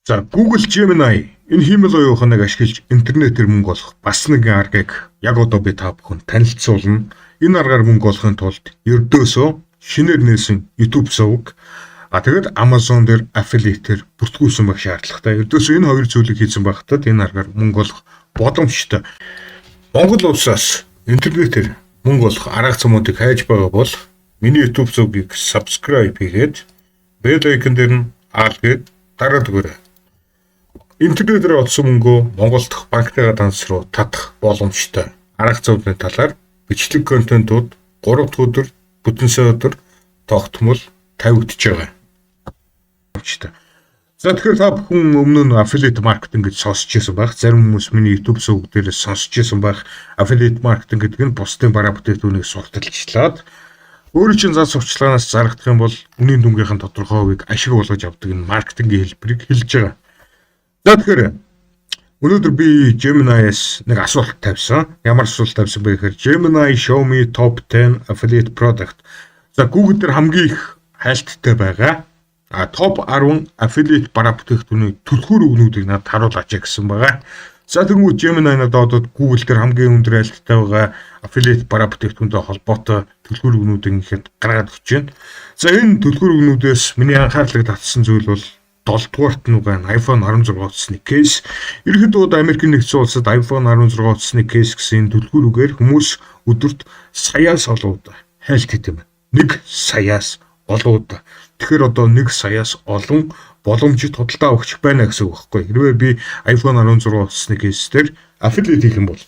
За, Google Gemini энэ хиймэл оюун ухааныг ашиглаж интернетээр мөнгө олох бас нэг аргыг яг одоо би та бүхэнд танилцуулна. Энэ аргаар мөнгө олохын тулд ердөөсөө шинээр нээсэн YouTube суваг, тэгээд Amazon дээр affiliate-ээр бүртгүүлсэн байх шаардлагатай. Ердөөсөө энэ хоёр зүйлийг хийсэн байхдаа энэ аргаар мөнгө олох боломжтой. Монгол улсаас интернетээр мөнгө олох арга замуудыг хайж байгаа бол миний YouTube сувгийг subscribe хийгээд, bell icon дээр нь all гээд дараад өгөөрэй. Интернетээр олсон мөнгөө Монгол дахь банкныхаа данс руу татах боломжтой. Арга замын талаар бичлэг контентууд 3 дахь өдөр бүтэн сайн өдөр тогтмол тавигдж байгаа. За, тэгэхээр та бүхэн өмнө нь affiliate marketing гэж сонсч байсан байх. Зарим хүмүүс миний YouTube суваг дээр сонсч байсан байх. Affiliate marketing гэдэг нь бусдын бараа бүтээгдэхүүнийг сурталчлаад, өөрийн чинь зан сурталчилгаанаас зарагдах юм бол үнийн дүнгийнхэн тодорхой хувийг ашиг болгож авдаг энэ маркетингийн хэлбэрийг хэлж байгаа. За, тэгэхээр өнөөдөр би Gemini-с нэг асуулт тавьсан. Ямар асуулт тавьсан бэ гэхээр "Gemini, show me top 10 affiliate product". За, Google дээр хамгийн их хайлттай байгаа топ 10 affiliate бараа бүтээгдэхүүний түлхүүр үгнүүдийг надад харуулаач гэсэн байгаа. За, тэгэнгүүт Gemini надад одоо Google дээр хамгийн өндөр хайлттай байгаа affiliate бараа бүтээгдэхүүнтэй холбоотой түлхүүр үгнүүдийг ихэд гаргаад өгч байна. За, энэ түлхүүр үгнүүдээс миний анхаарлыг татсан зүйл бол 7 дугаарт нь байгаа iPhone 16 утасны case. Ерөнхийдөө одоо Америкийн нэгдсэн улсад iPhone 16 утасны case гэсэн энэ түлхүүр үгээр хүмүүс өдөрт саяас олон удаа хайлт хийдэг юм. 1 саяас олон удаа. Тэгэхээр одоо 1 саяас олон боломжит худалдаа авахч байна гэсэн үг байхгүй. Хэрвээ би iPhone 16 утасны case дээр affiliate хийх юм бол.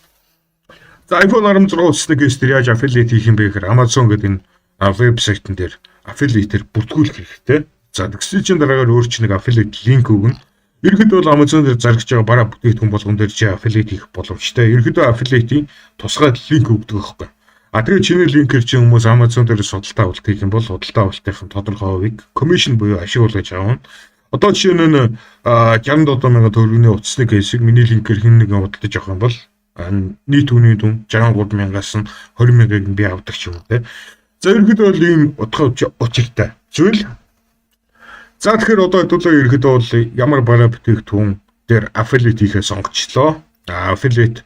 За, iPhone 16 утасны case дээр яаж affiliate хийх юм бэ гэхээр Amazon гэдэг энэ вебсайтн дээр affiliate-ээр бүртгүүлэх хэрэгтэй. За, тэгсэн чинь дараагаар өөр чинь нэг affiliate link өгнө. Ерөнхийдөө бол Amazon дээр зарагдж байгаа бараа бүтээгдэхүүн болгон дээр чи affiliate хийх боломжтой. Ерөнхийдөө affiliate-ийн тусгай link өгдөг байхгүй. А тэгээ чиний link ээр чинь хүмүүс Amazon дээр худалдаа авалт хийх юм бол худалдаа авалтын тодорхой хувийг commission буюу ашиг болгож авна. Одоо жишээ нь 67 мянган төгрөгийн утасны case ийг миний link ээр хэн нэгэн худалдаж авах юм бол нийт үнийн дүн 63 мянгаас нь 20 мянгаыг нь би авдаг ч юм уу, те. За, ерөнхийдөө бол ийм утга учиртай зүйл. За, тэгэхээр одоо хэдүүлээ ерөнхийдөө бол ямар бараа бүтээгдэхүүн дээр affiliate хийхээ сонгочлоо. Affiliate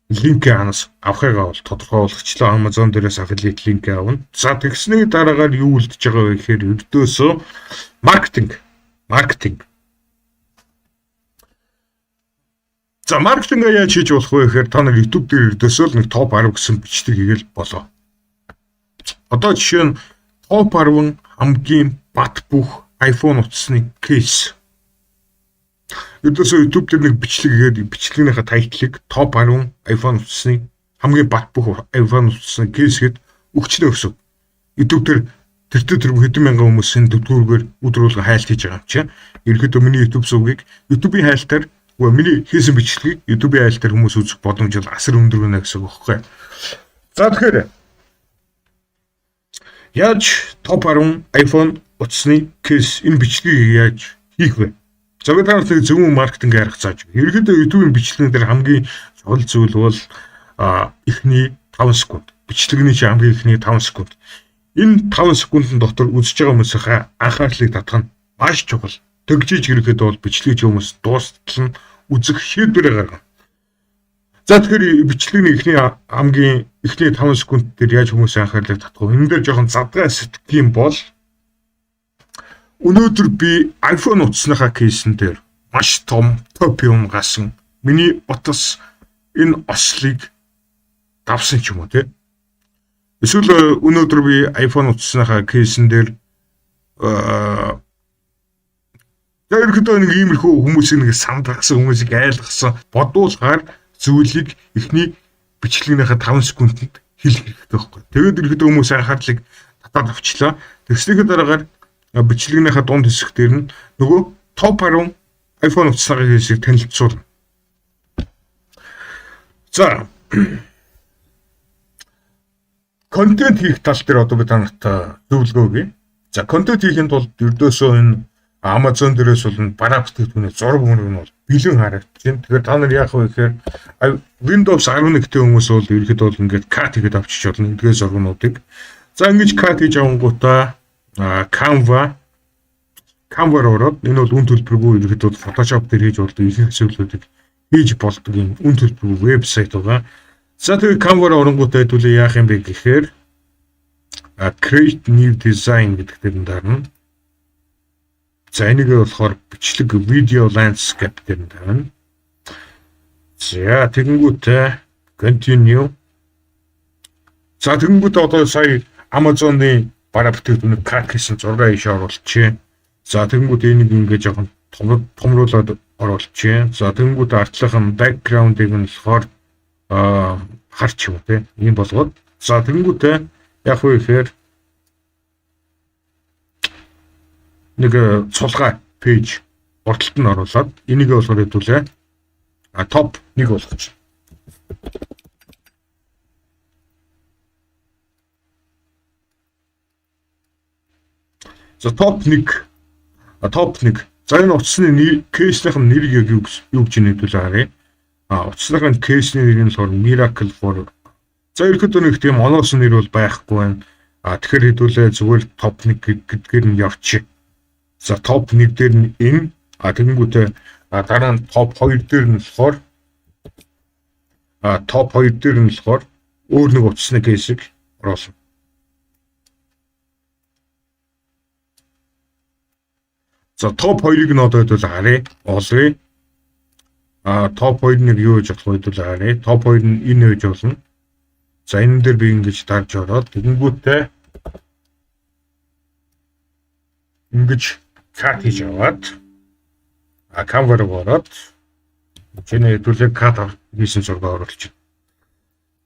link хаанаас авахыгаа бол тодорхой болгочлоо. Amazon дээрээс affiliate link авна. За, тэгсний дараагаар юу үлдэж байгаа вэ гэхээр ердөөсөө маркетинг. Маркетинг. За, маркетинг яаж хийж болох вэ гэхээр та нар YouTube дээр ердөөсөө л нэг топ 10 гэсэн бичлэг хийгээл болоо. Одоо жишээ нь топ 10 хамгийн бат бөх iPhone утасны case. Ердөөсөө YouTube дээр нэг бичлэг хийгээд, бичлэгнийхээ title ыг топ 10 iPhone утасны, хамгийн бат бөх iPhone утасны case гээд өгчнө гэсэн. YouTube дээр тэртээ тэр хэдэн мянган хүмүүс энэ түлхүүргээр өдөр болгон хайлт хийж байгаа юм чинь. Ерөнхийдөө миний YouTube сувгийг YouTube-ийн хайлтаар, үгүй, миний хийсэн бичлэгийг YouTube-ийн хайлтаар хүмүүс үзэх боломж бол асар өндөр байна гэсэн үг байхгүй. За, тэгэхээр яаж топ 10 iPhone утасны case энэ бичлэгийг яаж хийх вэ? За, би та нарт нэг зөвүүн маркетинг арга зааж өгье. Ерөнхийдөө YouTube-ийн бичлэгэн дээр хамгийн чухал зүйл бол эхний 5 секунд. Бичлэгний чинь хамгийн эхний 5 секунд. Энэ 5 секундын дотор үзэж байгаа хүмүүсийнхээ анхаарлыг татах нь маш чухал. Тэгжиж ерөнхийдөө бол бичлэгийг хүмүүс дуустал нь үзэх шийдвэрээ гаргана. За, тэгэхээр бичлэгний эхний, хамгийн эхний 5 секунд дээр яаж хүмүүсийн анхаарлыг татах вэ? Энэ дээр жоохон задгай сэтгэх юм бол өнөөдөр би iPhone утасныхаа case эн дээр маш том топ юм гасан. Миний утас энэ ослыг давсан ч юм уу, те. Эсвэл өнөөдөр би iPhone утасныхаа case эн дээр за, ерөнхийдөө нэг иймэрхүү хүмүүсийг нэг сандгасан, хүмүүсийг айлгасан, бодуулахаар зүйлийг эхний бичлэгнийхээ 5 секундэд хэлэх хэрэгтэй байхгүй. Тэгээд ерөнхийдөө хүмүүс анхаарлыг татаад авчлаа. Тэгснийхээ дараагаар бичлэгнийхээ дунд хэсэг дээр нь нөгөө топ 10 iPhone утасныхаа case ийг танилцуулна. За, контент хийх тал дээр одоо би та нарт зөвлөгөө өгье. За, контент хийхин тулд ердөөсөө энэ Amazon дээрээс бол бараа бүтээгдэхүүний зураг мөрөг нь бол бэлэн харагдаж байна. Тэгэхээр та нар яах вэ гэхээр Windows 11-тэй хүмүүс бол ерөнхийдөө бол ингээд cut хийгээд авчиж болно эдгээр зургнуудыг. За, ингэж cut хийж авангуудаа Canva Canva руу ороод энэ бол үн төлбөргүй, ерөнхийдөө Photoshop дээр хийж болдог ихэнх зүйлүүдийг хийж болдог юм үн төлбөргүй вебсайт байгаа. За, тэгээ Canva руу оронгуудаа хэдүүлээ яах юм бэ гэхээр create new design гэдэг дээр нь дарна. За, энийг болохоор бичлэг video landscape дээр нь дарна. За, тэгэнгүүтээ continue. За, тэгэнгүүтээ одоо сая Amazon-ы бараа бүтээгдэхүүнийг cut хийсэн зураг ийшээ оруулчихъя. За, тэгэнгүүт энийг ингээд жоохон томруулаад оруулчихъя. За, тэгэнгүүт артлынх нь background-ыг нь болохоор харч юм те. Ийм болгоод, за, тэгэнгүүтээ яг вэ гэхээр нэг цулгай page урталт нь оруулаад энийг болохоор хэдүүлээ топ 1 болгож. За, топ 1, топ 1. За, энэ утасны case нийх нь нэрийг яг юу гэж нэвдүүлээ харъя. Утасных нь case ний нэр нь болохоор Miracle for. За, ерөнхийдөө нэг тийм оноосон нэр бол байхгүй байна. Тэгэхээр хэдүүлээ зүгээр топ 1 гэдгээр нь явчих. За, топ 1 дээр нь энэ, тэгэнгүүтээ дараа нь топ 2 дээр нь болохоор топ 2 дээр нь болохоор өөр нэг утасны case ийг оруулна. За, топ 2-ыг нь одоо хэдүүл харъя. Олъё. Топ 2 нэг юу гэж болох вэ хэдүүл харъя. Топ 2 нь энэ гэж болно. За, энэ дээр би ингэж дарж ороод тэгэнгүүтээ ингэж cut хийж аваад Canva руу ороод чиний хэдүүлээ cut хийсэн зураг оруулчих.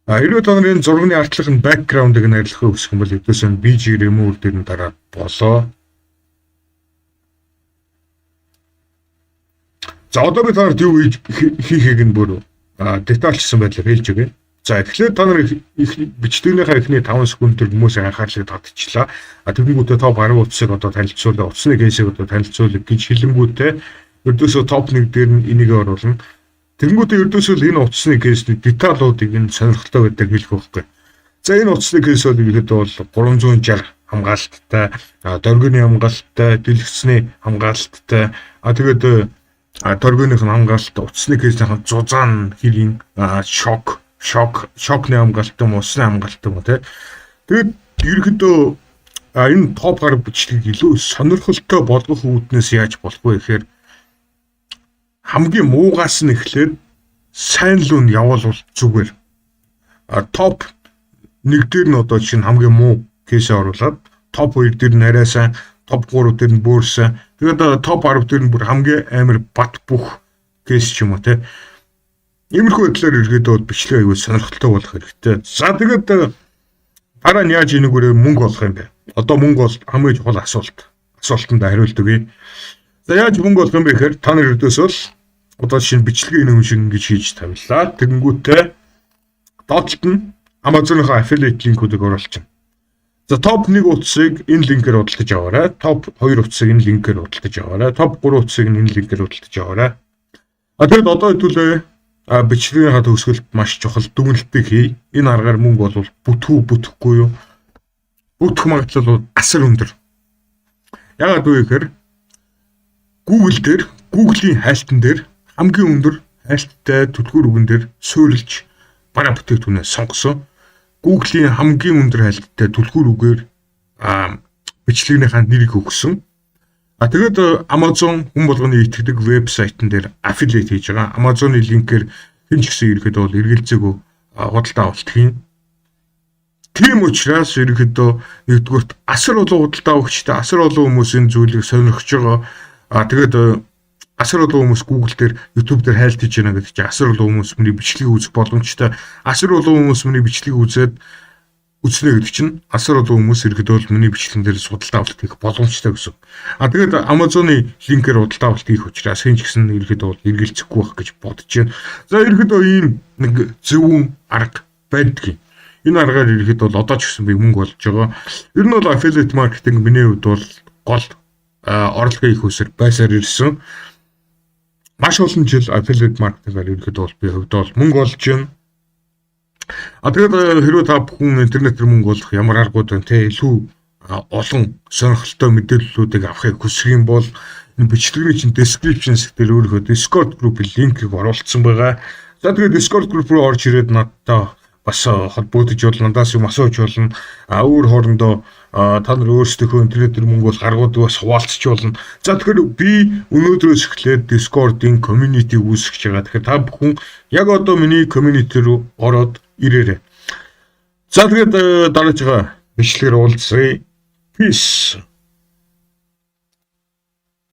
90 оны энэ зургийн артлах нь background-ыг нь арилгахыг хүсэх юм бол хэдүүлсэн BG remove дээр нь дараад болоо. За, одоо би та нарт юу хийхийг нь бүр детальчсан байдлаар хэлж өгье. За, тэгэхээр та нар их бичлэгнийхаа эхний 5 секунд дээр хүмүүсийн анхаарлыг татчихлаа. Тэгэнгүүтээ топ 10 утсыг одоо танилцуулаа, утасны case ийг одоо танилцуулъя гэж хэлэнгүүтээ ердөөсөө топ 1 дээр нь энийг оруулна. Тэгэнгүүтээ ердөөсөө л энэ утасны case ний деталуудыг нь сонирхолтой байдлаар хэлэх байхгүй. За, энэ утасны case бол ерөнхийдөө бол 360 хамгаалттай, доргины хамгаалттай, дэлгэцний хамгаалттай, тэгээд доргиных нь хамгаалалт, утасны case нийх нь зузаан хэрийн шокны хамгаалалт юм, усны хамгаалалт юм уу те. Тэгээд ерөнхийдөө энэ топ 10 бичлэгийг илүү сонирхолтой болгох үүднээс яаж болох вэ гэхээр хамгийн муугаас нь эхлээд сайн луу нь явуул зүгээр. Топ 1 дээр нь одоо чинь хамгийн муу case ээ оруулаад, топ 2 дээр нь арай сайн, топ 3 дээр нь бөөрсөн. Тэгээд топ 10 дээр нь бүр хамгийн амар бат бүх case ч юм уу те. Иймэрхүү байдлаар ерөөдөө бичлэг аягүй сонирхолтой болох хэрэгтэй. За, тэгээд дараа нь яаж энэгүүрээ мөнгө олох юм бэ? Одоо мөнгө бол хамгийн чухал асуулт. Асуултанд хариулт өгье. За, яаж мөнгө олох юм бэ гэхээр та нар ердөөсөө л одоо шинэ бичлэгээ энэ хүн шиг ингэж хийж тавилаа. Тэгэнгүүтээ доотлолт нь Amazon-ийн affiliate линкүүдийг оруулчихна. За, топ 1 утсыг энэ линкээр худалдаж аваарай. Топ 2 утсыг энэ линкээр худалдаж аваарай. Топ 3 утсыг энэ линкээр худалдаж аваарай. Тэгээд одоо хэдүүлээ бичлэгийнхаа төгсгөлд маш чухал дүгнэлтийг хий. Энэ аргаар мөнгө болвол бүтэх үү, бүтэхгүй юу? Бүтэх магадлал бол асар өндөр. Яагаад вэ гэхээр Google дээр, Google-ийн хайлтан дээр хамгийн өндөр хайлттай түлхүүр үгэн дээр суурилж бараа бүтээгдэхүүнээ сонгосон. Google-ийн хамгийн өндөр хайлттай түлхүүр үгээр бичлэгнийхаа нэрийг өгсөн. Тэгээд Amazon хүн болгоны итгэдэг вебсайтн дээр affiliate хийж байгаа. Amazon-ы линкээр хэн ч гэсэн ерөөхдөө бол эргэлзээгүй худалдаа авалт хийн. Тийм учраас ерөнхийдөө нэгдүгüүрт асар олон худалдаа авагчтай, асар олон хүмүүсийн зүйлийг сонирхож байгаа. Тэгээд асар олон хүмүүс Google дээр, YouTube дээр хайлт хийж байна гэдэг чинь асар олон хүмүүс миний бичлэгийг үзэх боломжтой. Асар олон хүмүүс миний бичлэгийг үзээд үзнэ гэдэг чинь асар олон хүмүүс ерөнхийдөө бол миний бичлэгэн дээр худалдаа авалт хийх боломжтой гэсэн. Тэгээд Amazon-ы линкээр худалдаа авалт хийх учраас хэн ч гэсэн ерөнхийдөө бол эргэлзэхгүй байх гэж бодож байна. За, ерөнхийдөө ийм нэг зөвүүн арга байдгийг. Энэ аргаар ерөнхийдөө бол одоо ч гэсэн би мөнгө олж байгаа. Ер нь бол affiliate marketing миний хувьд бол гол орлогын их үсэр байсаар ирсэн. Маш олон жил affiliate marketing-аар ерөнхийдөө бол би хувьд бол мөнгө олж байна. Тэгээд хэрвээ та бүхэн интернетээр мөнгө олох ямар аргууд байна те, илүү Олон сонирхолтой мэдээллүүдийг авахыг хүсэх юм бол энэ бичлэгийн чинь description хэсэг дээр өөрийнхөө Discord group-ийн линкийг оруулсан байгаа. За, тэгээд Discord group руу орж ирээд надтай бас холбогдож болно, надаас юм асууж болно. А өөр хоорондоо та нар өөрсдийнхөө интернетээр мөнгө бол гаргуудыг бас хуваалцаж болно. За, тэгэхээр би өнөөдрөөс эхлээд Discord-ын community үүсгэж байгаа. Тэгэхээр та бүхэн яг одоо миний community руу ороод ирээрэй. За, тэгээд дараагийн бичлэгээр уулзъя. Peace.